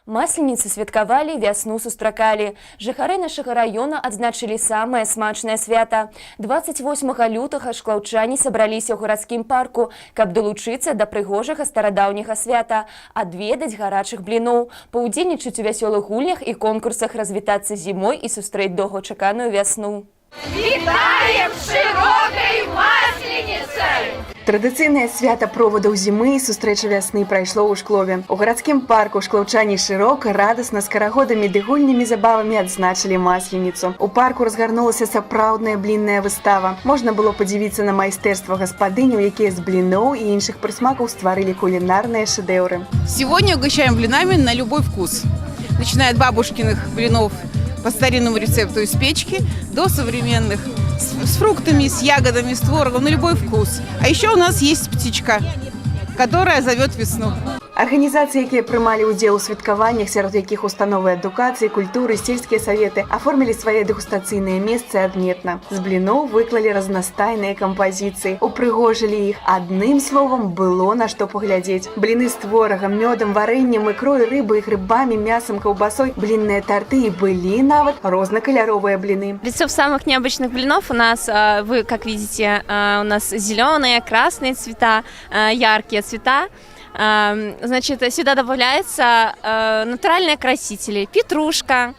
Масленіцы святкавалі, вясну сустракалі. Жыхары нашага раёна адзначылі самае смачнае свята. 28 лютага шклаўчане сабраліся ў гарадскім парку, каб далучыцца да прыгожага старадаўняга свята, адведаць гарачых бліноў, паўдзельнічаць у вясёлых гульнях і конкурсах, развітацца з зімой і сустрэць доўгачаканую вясну. Вітаем з шырокай Масленіцай! Традыцыйнае свята провадаў зімы і сустрэча вясны прайшло ў Шклове. У гарадскім парку шклаўчане шырока, радасна, з карагодамі ды гульнямі, забавамі адзначылі Масленіцу. У парку разгарнулася сапраўдная блінная выстава. Можна было падзівіцца на майстэрства гаспадыняў, якія з бліноў і іншых прысмакаў стварылі кулінарныя шэдэўры. Сегодня угощаем блинами на любой вкус. Начиная от бабушкиных блинов по старинному рецепту из печки до современных с фруктами, с ягодами, с творогом, на любой вкус. А еще у нас есть птичка, которая зовет весну. Арганізацыі, якія прымалі ўдзел у святкаваннях, сярод якіх установы адукацыі, культуры, сельскія саветы, аформілі свае дэгустацыйныя месцы адметна. З бліноў выклалі разнастайныя кампазіцыі, упрыгожылі іх. Адным словам, было на што паглядзець. Бліны з творагам, мёдам, варэннем, ікрой, рыбай, грыбамі, мясам, каўбасой, блінныя тарты, і былі нават рознакаляровыя бліны. Рецепт самых необычных блинов у нас, вы как видите, у нас зеленые, красные цвета, яркие цвета. Значит, сюда добавляются натуральные красители: петрушка,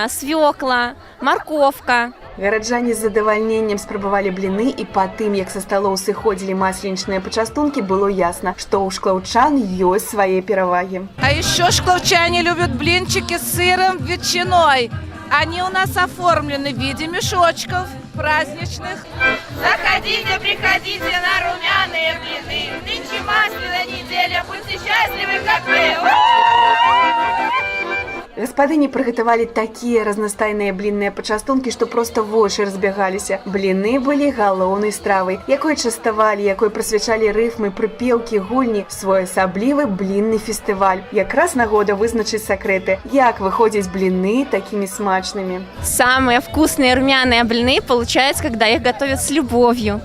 свекла, морковка. Гараджане з задавальненнем спрабавалі бліны, і па тым, як са сталоў сыходзілі масленічныя пачастункі, было ясна, што ў шклаўчан ёсць свае перавагі. А еще шкловчане любят блинчики с сыром, ветчиной. Они у нас оформлены в виде мешочков праздничных. Заходите, приходите на румяные блины. Нынче Масляная неделя, будьте счастливы, как мы. Гаспадыні прыгатавалі такія разнастайныя блінныя пачастункі, што проста вочы разбягаліся. Бліны былі галоўнай стравай, якой частавалі, якой прысвячалі рыфмы, прыпеўкі, гульні, своеасаблівы блінны фестываль. Якраз нагода вызначыць сакрэты, як выходзяць бліны такімі смачнымі. Самые вкусные румяные блины получаются, когда их готовят с любовью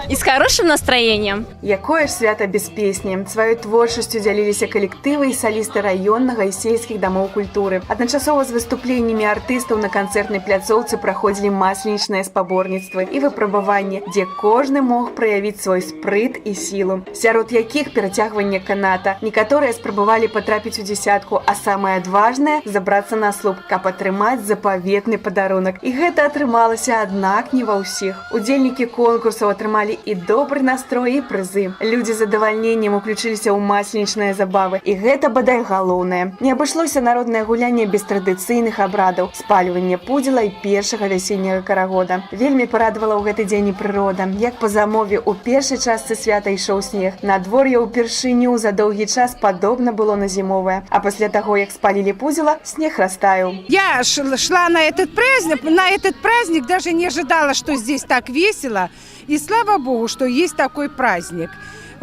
и с хорошим настроением. Якое ж свята без песні? Сваёй творчасцю дзяліліся калектывы і салісты раённага і сельскіх дамоў культуры. Адначасова з выступленнямі артыстаў на канцэртнай пляцоўцы праходзілі масленічныя спаборніцтвы і выпрабаванні, дзе кожны мог праявіць свой спрыт і сілу. Сярод якіх перацягванне каната. Некаторыя спрабавалі патрапіць у дзесятку, а самыя адважныя — забрацца на слуп, каб атрымаць запаветны падарунак. І гэта атрымалася, аднак не ва ўсіх. Удзельнікі конкурсаў атрымалі і добры настрой, і прызы. Людзі з задавальненнем уключыліся ў масленічныя забавы. І гэта, бадай, галоўнае. Не абышлося народнае гулянне без традыцыйных абрадаў, спальвання пудзіла і першага вясенняга карагода. Вельмі парадавала ў гэты дзень і прырода. Як па замове, у першай частцы свята ішоў снег. Надвор'е ўпершыню за доўгі час падобна было на зімовае. А пасля таго, як спалілі пудзіла, снег растаяў. Я шла на этот праздник, даже не ожидала, что здесь так весело. И слава богу, что есть такой праздник.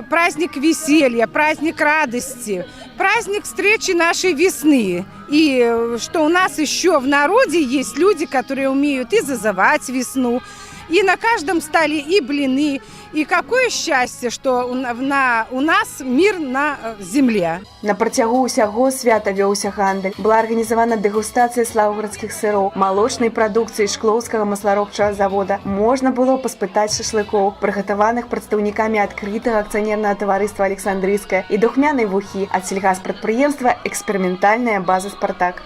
Праздник веселья, праздник радости, праздник встречи нашей весны. И что у нас еще в народе есть люди, которые умеют и зазывать весну, и на каждом столе и блины. И какое счастье, что у нас мир на земле. На працягу ўсяго свята вёўся гандаль. Была арганізавана дэгустацыя славгарадскіх сыроў, малочнай прадукцыі Шклоўскага масларобчага завода. Можна было паспытаць шашлыкоў, прыгатаваных прадстаўнікамі адкрытага акцыянернага таварыства «Александрыйскае», і духмянай вухі ад сельгаспрадпрыемства «Эксперыментальная база Спартак».